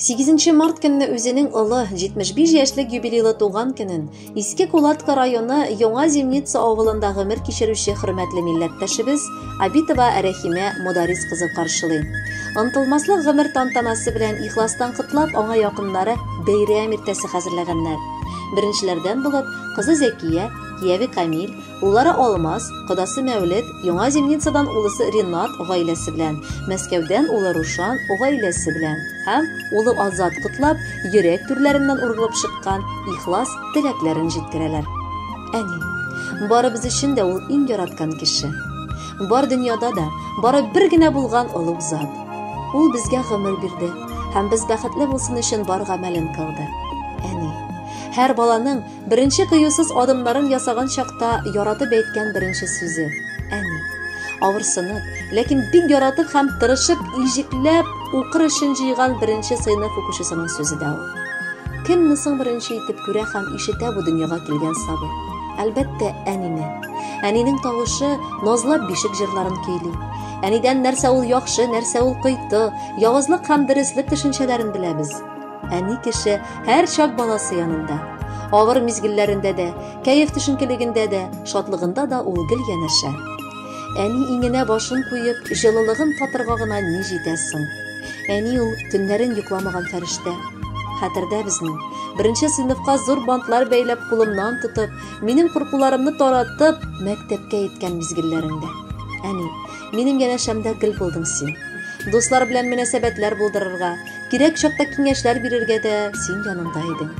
8 март көнне үзенең олы 75 яшьлек юбилейлы туган көнен Иске Кулатка районы Яңа Зимница авылында гомер кичерүче хөрмәтле милләттәшебез Абитова Рәхимә Модарис кызы каршылый. Онытылмаслык гомер тантанасы белән ихластан котлап, аңа якыннары бәйрәм иртәсе хәзерләгәннәр. Беренчеләрдән булып, кызы Зәкия, кияве Камил, Уллары Алмаз, кодасы Мәүлет, Яңа Зимницадан улысы Ринат гаиләсе белән, Мәскәүдән улы Рушан гаиләсе белән һәм улы Азат котлап, йөрәк түрләреннән ургылып чыккан ихлас теләкләрен җиткерәләр. Әни, барыбыз өчен дә ул иң яраткан кеше. Бар дөньяда да бары бер генә булган олуг зат. Ул безгә гомер бирде һәм без бәхетле булсын өчен бар гамәлен кылды. Әни, һәр баланың Беренче кыюсыз адымнарын ясаган чакта яратып әйткән беренче сүзе, әни. Авырсынып, ләкин бик яратып һәм тырышып, иҗекләп укыр өчен җыйган беренче сыйныф укучысының сүзе дә ул. Кемне соң беренче итеп күрә һәм ишетә бу дөньяга килгән сабый? Әлбәттә, әнине. Әнинең тавышы назлап бишек җырларын көйли. Әнидән нәрсә ул яхшы, нәрсә ул кыйты, явызлык һәм дөреслек төшенчәләрен беләбез. Әни кеше һәр чак баласы янында. Авыр мизгелләрендә дә, кәеф төшенкелегендә дә, шатлыгында да ул гел янәшә. Әни иңенә башын куеп, җылылыгын татырга гына ни җитә соң? Әни ул төннәрен йокламаган фәрештә. Хәтердә безнең. Беренче сыйныфка зур бантлар бәйләп, кулымнан тотып, минем куркуларымны таратып, мәктәпкә иткән мизгелләреңдә. Әни, минем янәшәмдә гел булдың син. Дуслар белән мөнәсәбәтләр булдырырга, кирәк чакта киңәшләр бирергә дә син янымда идең.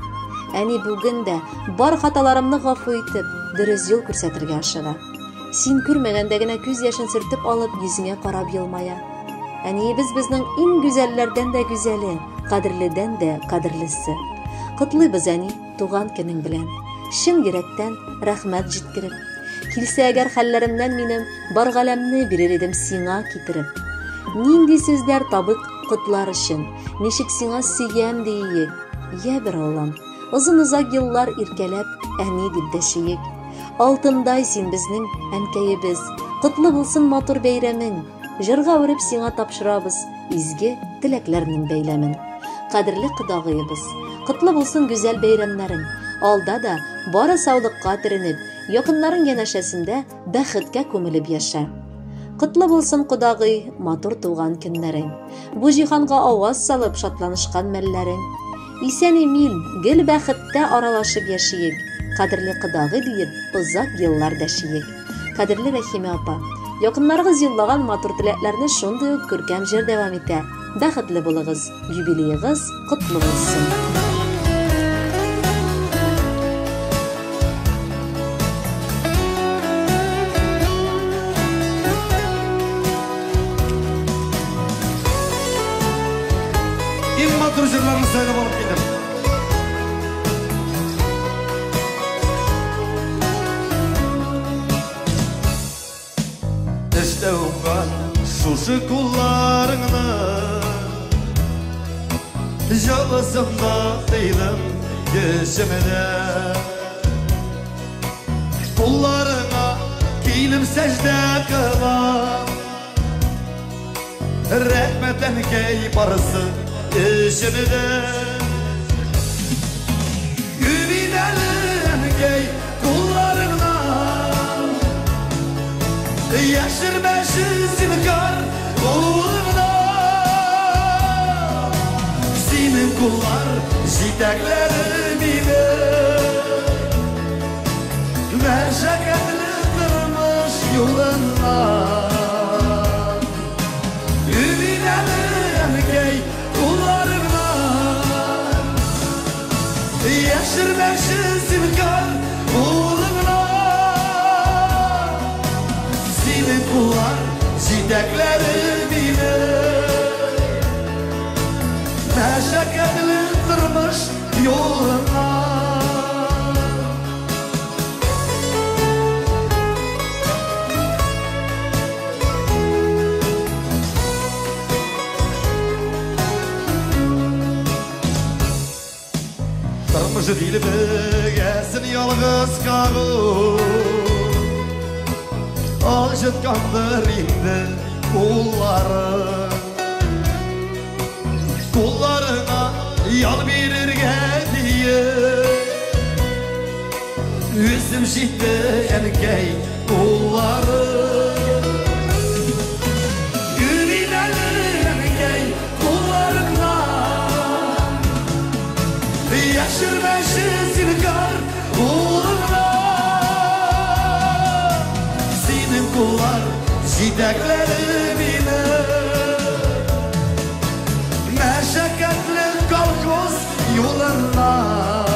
Әни бүген дә бар хаталарымны гафу итеп, дөрес юл күрсәтергә ашыга. Син күрмәгәндә генә күз яшен сөртеп алып, йөзеңә карап елмая. Әниебез безнең иң гүзәлләрдән дә гүзәле, кадерледән дә кадерлесе. Котлыйбыз, әни, туган көнең белән. Чын йөрәктән рәхмәт җиткереп. Килсә әгәр хәлләремнән минем, бар галәмне бирер идем сиңа китереп. Нинди сүзләр табыйк котлар өчен, ничек сиңа сөям диек. Я бер Аллам, озын-озак еллар иркәләп, әни дип дәшиек. Алтындай син безнең әнкәебез, котлы булсын матур бәйрәмең. Җырга үреп сиңа тапшырабыз изге теләкләрнең бәйләмен. Кадерле кодагыебыз, котлы булсын гүзәл бәйрәмнәрең. Алда да бары саулыкка төренеп, якыннарың янәшәсендә бәхеткә күмелеп яшә. Котлы булсын, кодагый, матур туган көннәрең. Бу җиһанга аваз салып шатланышкан мәлләрең. Исән-имин, гел бәхеттә аралашып яшиек. Кадерле кодагый диеп, озак еллар дәшиек. Кадерле Рәхимә апа, якыннарыгыз юллаган матур теләкләрне шундый ук күркәм җыр дәвам итә. Бәхетле булыгыз, юбилеегыз котлы булсын! Иң матур җырларны сайлап алып килдем. Эштә уңган шушы кулларыңны Җылысында тыйдым йөземдә. Кулларыңа килеп сәҗдә кылам. Рәхмәт, әнкәй, барысы өчен дә. Үбим әле, әнкәй, кулларыңнан. Яшермәче зинһар кулыңнан. Синең куллар җитәкләде мине. Мәшәкатьле тормыш юлыннан. Үбим әле, әнкәй, кулларыңнан. Яшермәче зинһар кулыңнан. Синең куллар җитәкләде мине. Мәшәкатьле тормыш юлыннан. Тормыш дилбегәсен ялгыз кагу Алҗыткандыр инде куллары. Кулларыңа Ял бирергә диеп. Үсеп җитте әнкәй куллары. Үбим әле әнкәй кулларыңнан. Яшермәче зинһар кулыңнан. Синең куллар җитәкләде мине. Мәшәкатьле колхоз юлыннан.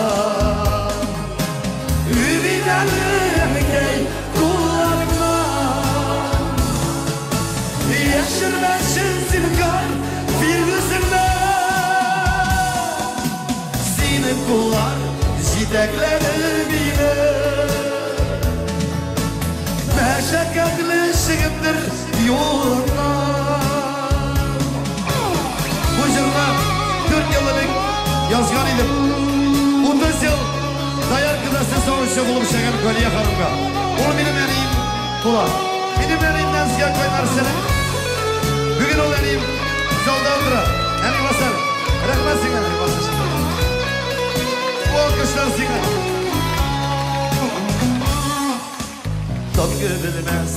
Үбим әле әнкәй кулларыңнан. Яшермәче зинһар бир үзеңнән. Синең куллар җитәкләде мине. Мәшәкатьле чөгендер юлыннан. Бу җырны 4 ел элек язган идем. 30 ел дояркада сөт савучы булып эшләгән Галия ханымга. Ул минем әнием була. Минем әниемнән сезгә кайнар сәлам. Бүген ул әнием залда утыра. Әни басар. Рәхмәт сиңа, әни басар. Бу алкышлар сиңа. Тынгы белмәс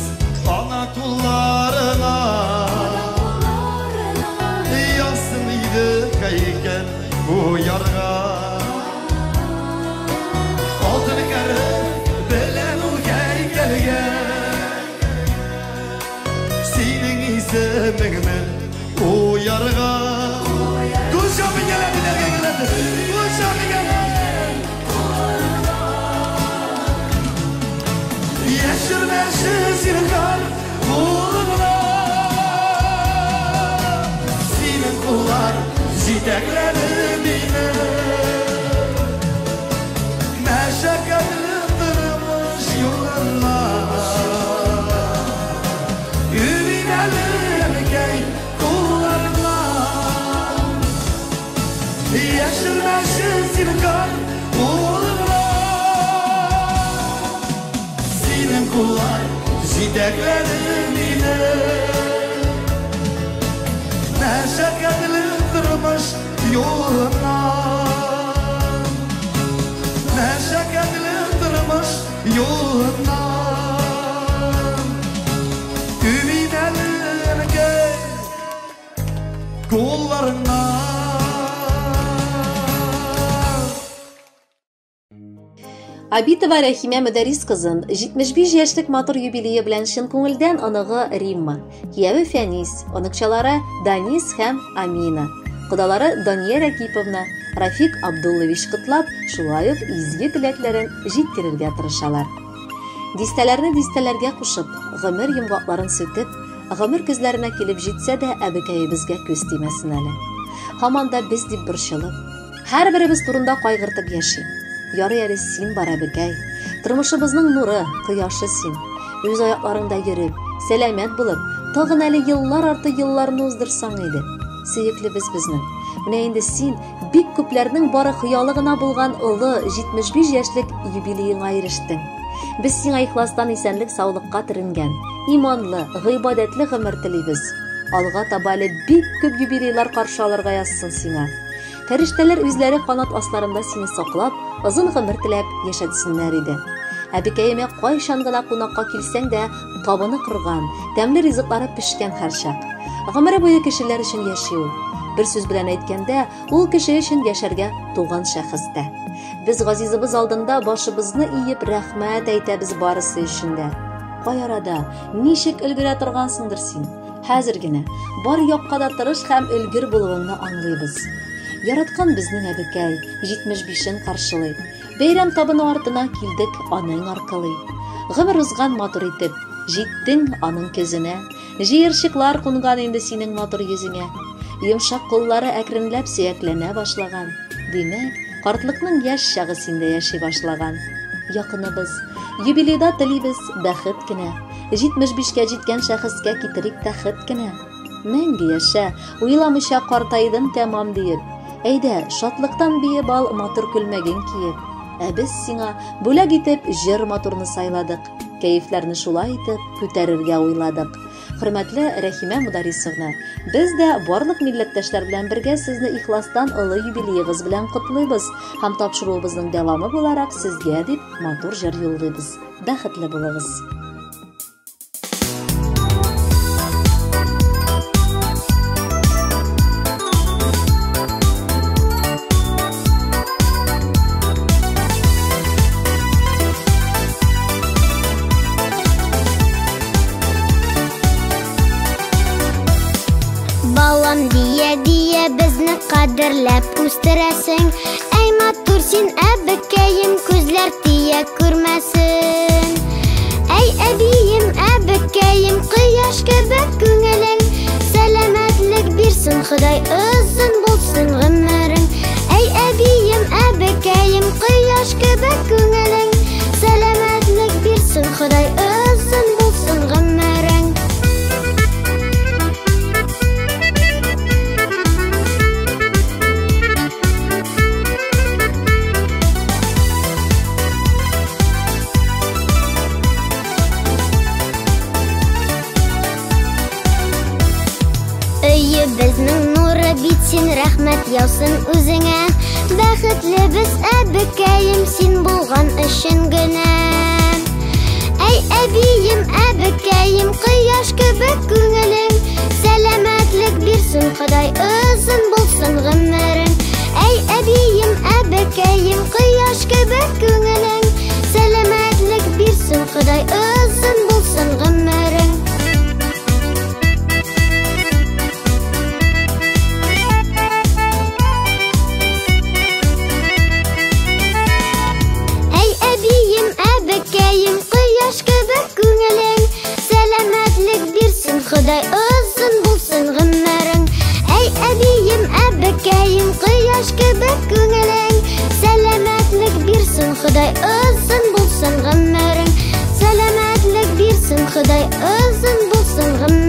ана кулларына. Язсын иде һәйкәл куярга. Алтын хәреф белән ул һәйкәлгә. Синең исемеңне куярга. Кул чабып әбиләргә киләде. Кул чабып. Яшермәче зинһар кулыңнан. Синең куллар җитәкләде мине. Мәшәкатьле тормыш юлыннан. Үбим әле әнкәй кулларыңнан. Яшермәче зинһар кулыңнан. Синең куллар җитәкләде мине. Мәшәкатьле тормыш юлыннан. Мәшәкатьле тормыш юлыннан. Үбим әле әнкәй кулларыңнан. Абитова Рәхимә Мөдәррис кызын 75 яшьлек матур юбилее белән чын күңелдән оныгы Римма, кияве Фәнис, оныкчалары Данис һәм Амина, кодалары Дания Рәкиповна, Рафик Абдуллович котлап, шулай ук изге теләкләрен җиткерергә тырышалар. Дистәләрне дистәләргә кушып, гомер йомгакларын сүтеп, гомер көзләренә килеп җитсә дә, әбекәебезгә күз тимәсен әле. Һаман да без дип борчылып, һәрберебез турында кайгыртып яши. Ярый әле син бар, әбекәй. Тормышыбызның нуры, кояшы син. Үз аякларыңда йөреп, сәламәт булып, тагын әле еллар арты елларны уздырсаң иде. Сөеклебез безнең. Менә инде син бик күпләрнең бары хыялы гына булган олы 75 яшьлек юбилееңа ирештең. Без сиңа ихластан исәнлек саулыкка төренгән, иманлы, гыйбадәтле гомер телибез. Алга таба әле бик күп юбилейлар каршы алырга язсын сиңа. Фәрештәләр үзләре канат асларында сине саклап, озын гомер теләп яшәтсеннәр иде. Әбекәемә кайчан гына кунакка килсәң дә, табыны корган, тәмле ризыклары пешкән һәрчак. Гомере буе кешеләр өчен яши ул. Бер сүз белән әйткәндә, ул кеше өчен яшәргә туган шәхес тә. Без газизыбыз алдында башыбызны иеп рәхмәт әйтәбез барысы өчен дә. Кай арада, ничек өлгерә торгансыңдыр син? Хәзер генә бар якка да тырыш һәм өлгер булуыңны аңлыйбыз. Яраткан безнең әбекәй 75-ен каршылый. Бәйрәм табыны артына килдек аның аркылый. Гомер узган матур итеп, җиттең аның көзенә. Җыерчыклар кунган инде синең матур йөзеңә. Йомшак куллары әкренләп сөякләнә башлаган. Димәк, картлыкның яшь чагы синдә яши башлаган. Якыныбыз, юбилейда телибез бәхет кенә. 75-кә җиткән шәхескә китерик тәхет кенә. Мәңге яшә, уйламыйча картайдым тәмам диеп. Әйдә, шатлыктан биеп ал матур күлмәгең киеп. Ә без сиңа бүләк итеп җыр матурны сайладык. Кәефләрне шулай итеп күтәрергә уйладык. Хөрмәтле Рәхимә Мударисовна, без дә барлык милләттәшләр белән бергә сезне ихластан олы юбилеегыз белән котлыйбыз һәм тапшыруыбызның дәвамы буларак сезгә дип матур җыр юллыйбыз. Бәхетле булыгыз! Балам дия-дия безне кадерләп үстерәсең. Әй матур син, әбекәем, күзләр тия күрмәсен. Әй әбием, әбекәем, кояш кебек күңелең. Сәламәтлек бирсен Ходай, озын булсын гомерең. Әй әбием, әбекәем, кояш кебек күңелең. Сәламәтлек бирсен Ходай, озын булсын гомерең. Өебезнең нуры бит син, рәхмәт яусын үзеңә. Бәхетле без, әбекәем, син булган өчен генә. Әй әбием, әбекәем, кояш кебек күңелең. Сәламәтлек бирсен Ходай, озын булсын гомерең. Әй әбием, әбекәем, кояш кебек күңелең. Сәламәтлек бирсен Ходай, озын булсын гомерең. Әбекәем, кояш кебек күңелең. Сәламәтлек бирсен Ходай, озын булсын гомерең. Әй әбием, әбекәем, кояш кебек күңелең. Сәламәтлек бирсен Ходай, озын булсын гомерең. Сәламәтлек бирсен Ходай, озын булсын гомерең.